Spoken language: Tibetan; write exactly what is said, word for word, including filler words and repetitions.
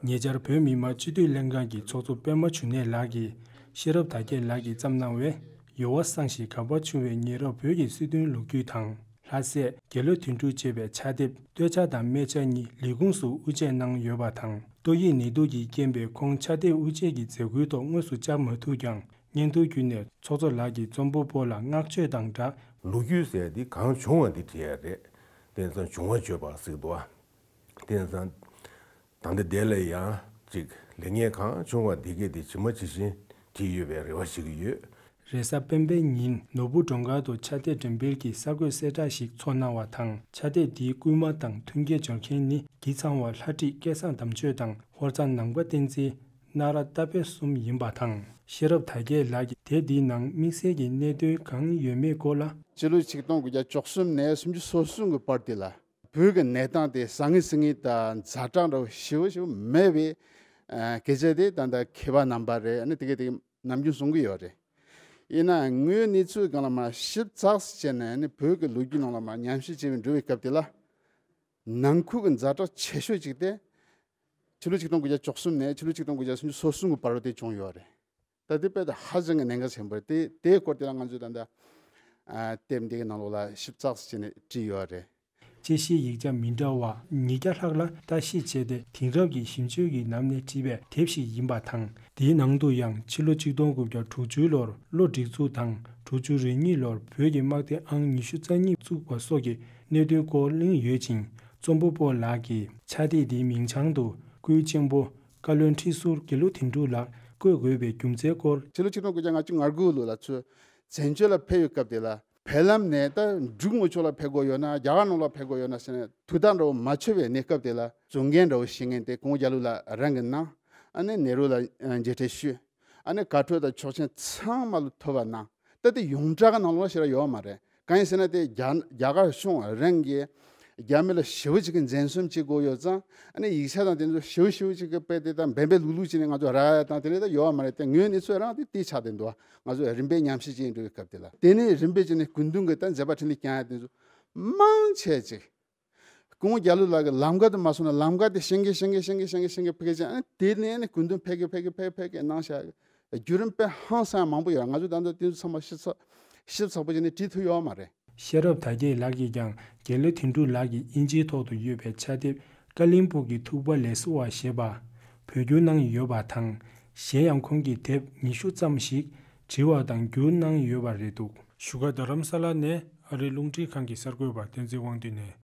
ཉེ་ཆར་བོད་མི་མང་སྤྱི་འཐུས་ལྷན་ཁང་གི་ཚོགས་གཙོ་པད་མ་འབྱུང་གནས་ལགས་ཀྱིས་ཤེས་རབ་དར་རྒྱས་ལགས་ཀྱིས་བརྩམས་གནང་བའི་ཡུར་བ་བཟང་ཞིང་གར་པ་ཆུང་བའི་ཉེ་རབས་བོད་ཀྱི་སྲིད་དོན་ལོ་རྒྱུས་དང་། ལྷ་སྲས་དགེ་ལེགས་དོན་གྲུབ་ཅེས་པའི་ཕྱག་དེབ་སྟོད་ཆ་དང་སྨད་ཆ་གཉིས་ལས་ཁུངས་སུ་དབུ་འབྱེད་གནང་ཡོད་པ་དང་། ཏོག་དབྱིབས་ནད་དུག་གི་རྐྱེན་པས་ཁོང་ཕྱག་དེབ་དབུ་འབྱེད་ཀྱི་མཛད་སྒོའི་ཐོག་དངོས་སུ་བཅར་མ་ཐུབ་ཀྱང་། བརྙན་ཐུང་བརྒྱུད་ནས་ཚོགས་གཙོ་ལགས་ཀྱིས་རྩོམ་པ་པོ་ལ་བསྔགས་བརྗོད་དང་སྦྲགས། ལོ་རྒྱུས་ཟེར་ཡ་འདི་གང་བྱུང་བ་འདི་བྲིས་ཡ་རེད། དེ་ཙང་བྱུང་བ་བརྗོད་པ་ཟེར་གྱི་འདུག་བ། དེ་ཙང་ད་ལྟ་དེ་ལ་ཡང་ཅིག་ལེགས་ཉེས་གང་བྱུང་བ་འདི་གས་དེ་ཇི་མ་ཇི་བཞིན་བྲིས་ཡོད་པའི་རེ་བ་ཞིག་ཡོད། རེས་གཟའ་སྤེན་པའི་ཉིན་ནོར་བུ་སྒྲོལ་དཀར་དུ་ཕྱག་དེབ་འགྲེམས་སྤེལ་གྱི་གསར་འགོད་གསལ་བསྒྲགས་ཤིག་ཚོགས་གནང་བ་དང་། ཕྱག་དེབ་འདིའི་སྐུལ་མ་དང་མཐུན་རྐྱེན་སྦྱོར་མཁན་ནི་དགེ་ཚང་བ་ལྷ་བྲིས་སྐལ་བཟང་དམ་ཆོས་དང་ཧོར་གཙང་ནང་པ་བསྟན་འཛིན་གནའ་ར་རྟ་དཔལ་གསུམ་ཡིན་པ་དང་། ཤེས་རབ་དར་རྒྱས་ལགས་ཀྱིས་དེབ་འདིའི་ནང་དམིགས་བསལ་གྱི་གནད་དོན་གང་ཡོད་མེད་སྐོར་ལ། ཕྱི་ལོ་ཆིག་སྟོང་དགུ་བརྒྱ་བཅུ་གསུམ་ནས་སུམ་ཅུ་སོ་གསུམ་གྱི་བར་དེ་ལ་བོད་ཀྱི་གནས་སྟངས་དེ་བཟང་ངན་སྲིད་ངན་དང་ཛ་དྲག་འདྲ་བོ་ཞེ་པོ་ཞེ་པོ་མེད་པའི་ཨ་སྐད་ཆ་དེ་ད་ལྟ་མཁས་པ་རྣམ་པ་རེད། ཨ་ནི་དེ་གས་དེ་ནམ་རྒྱུན་གསུང་གི་ཡོད་རེད། ཡིན་ནའང་དངོས་ཡོད་གནས་ཚུལ་སྒང་ལ་མར་ཞིབ་ཚགས་སུ་བྱས་ནས་ནི་བོད་ཀྱི་ལོ་རྒྱུས་ནང་ལ་མར་ཉམས་ཞིབ་བྱས་པའི་འགྲོ་བའི་སྐབས་དེ་ལ། ནང་ཁུལ་གྱི་ཛ་དྲག་ཆེ་ཤོས་ཅིག་དེ། ཕྱི་ལོ་ཆིག་སྟོང་དགུ་བརྒྱ་བཅུ་གསུམ་ནས་ཕྱི་ལོ་ཆིག་སྟོང་དགུ་བརྒྱ་སུམ་ཅུ་སོ་གསུམ་གྱི་བར་དུ་དེ་བྱུང་ཡོད་རེད། ད་དེ་དཔེ་ད་ཧ་ཅང་གི་གནད་འགག་ཆེན་པོ་རེད། དེ་དེའི་སྐོར་དེ་ལ་ང་ཚོས་ད་ལྟ་ཨ་དེབ་འདི་གི་ནང་ལོགས་ལ་ཞིབ་ཚགས་སུ་བྱས་ནས་བྲིས་ཡོད་རེད། དཔྱད་གཞིའི་ཡིག་ཆ་མི་འདྲ་བ་ཉིས་བརྒྱ་ལྷག་ལ་ལྟ་ཞིབ་བྱས་ཏེ། དེང་རབས་ཀྱི་ཞིབ་དཔྱོད་ཀྱི་ལམ་ནས་བྲིས་པའི་དེབ་ཞིག་ཡིན་པ་དང་། དེའི་ནང་དུ་ཡང་ཕྱི་ལོ་ཆིག་སྟོང་དགུ་བརྒྱ་དྲུག་ཅུ་ལོར་བློ་སྒྲིག་འཛུགས་དང་། དྲུག་ཅུ་རེ་གཉིས་ལོར་བོད་ཀྱི་དམག་སྡེ་ཨང་ཉི་ཤུ་རྩ་གཉིས་བཙུགས་པ་སོགས་ཀྱི་གནད་དོན་སྐོར་གླེང་ཡོད་ཅིང་། རྩོམ་པ་པོ་ལགས་ཀྱིས་ཕྱག་དེབ་འདིའི་མིང་བྱང་དུ་སྐུའི་གཅེན་པོ་བཀའ་བློན་ཁྲི་ཟུར་དགེ་ལེགས་དོན་གྲུབ་ལགས་བཀོད་དགོས་པའི་རྒྱུ་མཚན་སྐོར། ཕྱི་ལོ་ཆིག་སྟོང་དགུ་བརྒྱ་ལྔ་བཅུ་ང་དགུ་ལོ་ལ་ཚུར་བཙན་བྱོལ་ལ་ཕེབས་ཡོད་སྐབས་དེ་ལ། ཕེབས་ལམ་ནས་ད་འབྲུག་ངོས་ཕྱོགས་ལ་ཕེབས་དགོས་ཡོད་ན། རྒྱ་གར་ནང་ལ་ཕེབས་དགོས་ཡོད་ན་ཟེར་ནས་དུས་ཐག་འདྲ་བོ་མ་ཆོད་པའི་གནས་སྐབས་དེ་ལ། བཙོན་འགན་འདྲ་བོ་བཞེས་མཁན་དེ་གོང་རྒྱ་ལོ་ལ་རང་གིས་གནང་། ཨ་ནི་ནེ་རུ་ལ་ཨ་མཇལ་འཕྲད་ཞུས། ཨ་ནི་དགའ་སྤྲོ་དང་ཆོག་མཆན་ཚང་མ་ལ་ཐོབ་པ་གནང་། ད་དེ་ཡོངས་གྲགས་ཀྱི་ནང་ལོགས་ལ་ཞེ་དྲག་ཡོད་མ་རེད། གང་ཡིན་ཟེར་ན་དེ་རྒྱ་རྒྱ་གར་གཞུང་རང་གིས་རྒྱ་མི་ལ་ཞེ་པོ་ཅིག་གི་འཛེམ་ཟོན་བྱེད་དགོས་ཡོད་ཙང་། ཨ་ནི་ཡིག་ཆ་དང་དེ་ཚོ་ཞེ་པོ་ཞེ་པོ་ཅིག་གི་དཔེ་དེ་དང་འབེན་པའི་ལུག་ལུག་བྱས་ནས་ང་ཚོ་རག་ཡ་དང་དེ་འདྲ་ད་ཡོད་མ་རེད། དེ་དངོས་གནས་ཚོད་རང་དེ་དེ་ཆགས་བསྡད་འདུག་ང་ཚོ་རིམ་པས་ཉམས་ཞིབ་བྱེད་འགྲོ་བའི་སྐབས་དེ་ལ། དེ་ནས་རིམ་པས་བྱས་ནས་སྐུ་མདུན་གྱི་ད་མཛད་པ་འཕྲིན་ལས་བསྐྱངས་ཡ་དེ་ཚོ་མང་ཆེ་ཅིག་གོང་རྒྱ་ལོ་ལགས་ཀྱི་ལམ་ཁ་དེ་མ་སོང་ན་ལམ་ཁ་དེ་བཤད་མཁན་བཤད་མཁན་བཤད་མཁན་བཤད་མཁན་ཕ་གི་ཅིག་ཨ་ནི་དེ་ནས་ནི་སྐུ་མདུན་ཕ་གི་ཕ་གི་ཕ་གི་ཕ་གི་གནང་བཞག་བརྒྱུད་རིམ་དཔེ་ཧང་སང་མང་པོ་ཡོད། ང་ཚོ་ད་ལྟ་དེ་ཚོ་ཚང་མ་ཞིབ་ཚགས་ཞིབ་ཚགས་པོ་བྱས་ནས་བྲིས་ཐུབ་ཡོད་མ་རེད། ཤེས་རབ་དར་རྒྱས་ལགས་ཀྱིས་ཀྱང་དགེ་ལེགས་དོན་གྲུབ་ལགས་ཀྱི་དབྱིན་ཇིའི་ཐོག་ཏུ་ཡོད་པའི་ཕྱག་དེབ་ཀ་ལིང་པུ་གི་ཐུག་པ་ལས་སུ་བ་ཞེས་པ་བོད་བསྒྱུར་གནང་ཡོད་པ་དང་། གཞན་ཡང་ཁོང་གིས་དེབ་ཉི་ཤུ་ཙམ་ཞིག་བྲིས་པ་དང་བསྒྱུར་གནང་ཡོད་པ་རེད་འདུག་བཞུགས་སྒར་རྡ་རམ་ས་ལ་ནས་ཨ་རིའི་རླུང་འཕྲིན་ཁང་གི་གསར་འགོད་པ་བསྟན་འཛིན་དབང་འདུས་ནས།